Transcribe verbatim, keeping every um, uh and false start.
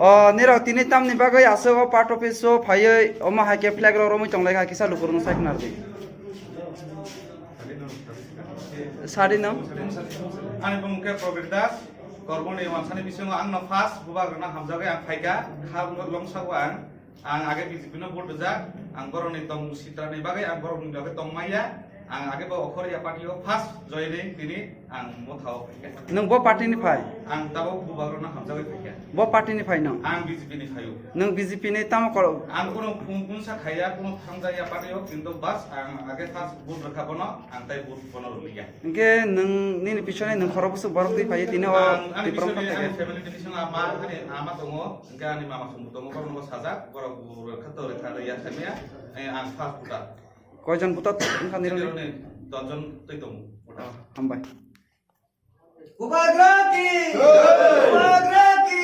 O, nirok tini tamni bagwi aswk o part office o phaiwi omo hai khe flag rok romwi tonglaikha, kisa lukurokno sai khna rwdi. Sadi no? Ani bumung khe Probir Das, Korboni wansani bisingo ang no first bubagrano hamjagwi ang phaikha, kha longsago ang, ang age B J P no vote rijak, ang borokni tong sitrani bagwi ang borokni loge tongmaya, ang age bo Okhoria party o first joining tini ang motha o phaikha. Nwng bo party ni phai? Ang tabuk bubagrano hamjagwi phaikha. Bo party ni phai nwng? Ang B J P ni phaio. Nwng B J P ni tamo kol? Ang kuno pung-, pungsa khaiya, kuno thangjaya party o, kintu bas ang age first vote rwkha bono, ang tai vote bono rwliya. Hwnkhe nwng nini pisoni nwng khorok bwswk borok twi phaiwi tini o Ang, ani Tipra bisingni, Motha ani theke? Family ni bisingo ama, ani ama tongo, hwnkhe ani mama songbo tongo, borokno bo sajak, borok bo rwkha to rwkha rwya thangya, eh, ang first voter. Koijon voter wngkha nironi? Nironi don jon twi tongo voter. Hambai. Bubagra ki! Bubagra ki!